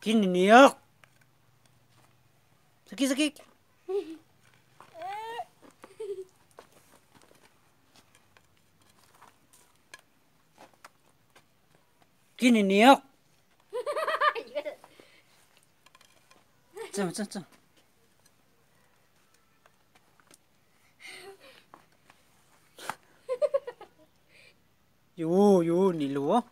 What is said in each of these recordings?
Kis niam niam. Kis kis kis. Kis niam niam. Yus, yus nim lus.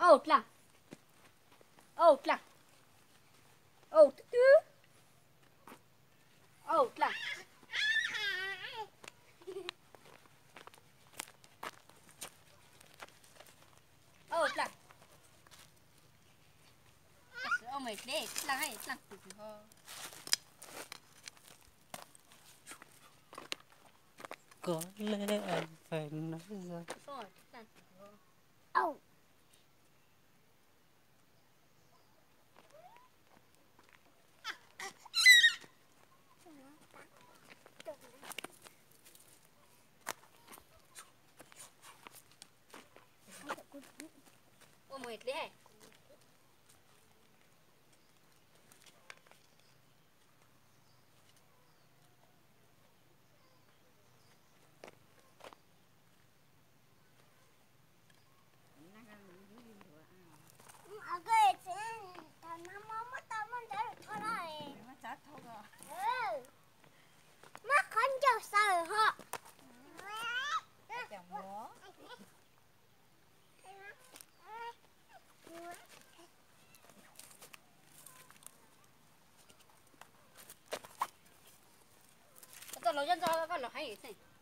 Au dlaab, au dlaab, au twb twb, au dlaab, au dlaab. Koj le fais no. Muab qhov ncauj xaws ho. Koj los nyob ntxog koj los heev xwb.